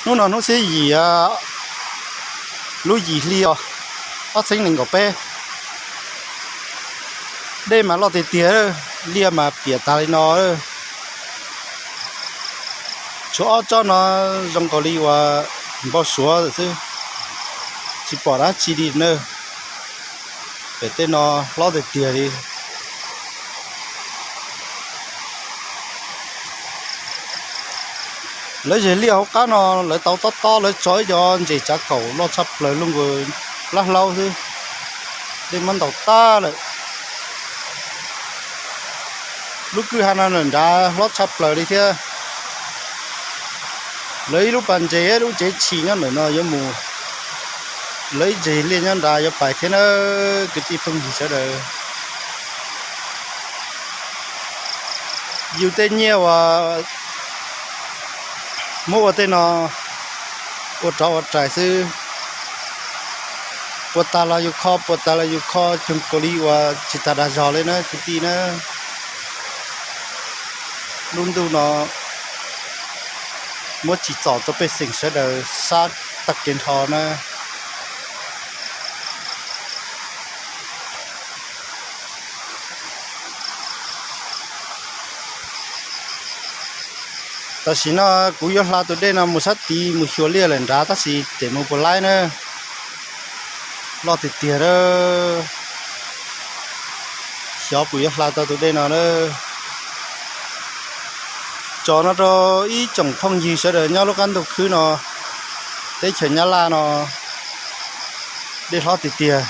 Hnub no hnub xiab yim lub yim hli os, ob txhiab nees nkaum peb. Dej mas loj tiag tiag, liaj mas piam tas li no. Tshuav ob tsob no zoo nkaus li uas npau suav xwb, tsis pom dab tsi li na. Pem tej no hlob tiag tiag li. Lawv zes liaj hauv qab no lawv tau tob tob, lawv tso ib co ntses tsav kaum loj tshaj plaws luj nkaus plab hlaub xwb, dej muab ntaus tag lawm. Lub kwj ha no nram nrad hlob tshaj plaws li thiab. Lawv ib lub pas ntses, lub tsev chim nyob ntawm no yuav mus, lawv ib zes liaj nyob nrad yuav pais thiab na. Kwv tij phooj ywg sawv daws, yus tej nyiaj uas muab ua tej no ua rov ua rais xwb, puas tas los yus kho, puas tas los yus kho, coog kaus li uas tsis tas dag zog li na kwv tij na. Lub ntuj no muab tsim txom rau pej xeem sawv daws sab tag kev nrho na. Tam sim no kuv yuav hla tus dej no mus sab tid mus xyuas liaj lawm nrad tab sis tes mus puas laib na. Loj tiag tiag a. Xyov kuv yuav hla tau tus dej no na. Tso no rau ib tsoom phooj ywg sawv daws nyob lub qab ntuj khwb no, teb chaws Nyab Laj no, dej hlob tiag tiag.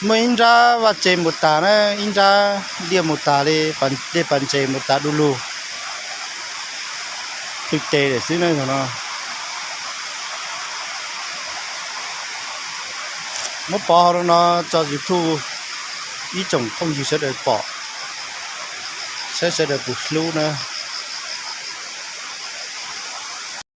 Muaj ib nrab vaj tse mus tas na, ib nrab liaj mus tas li, dej pas ntses mus tas du lug, pw tes lawm xwb na no. Muab pov hauv no tso YouTube ib tsoom phooj ywg sawv daws pom, saib sawv daws puas hlub na.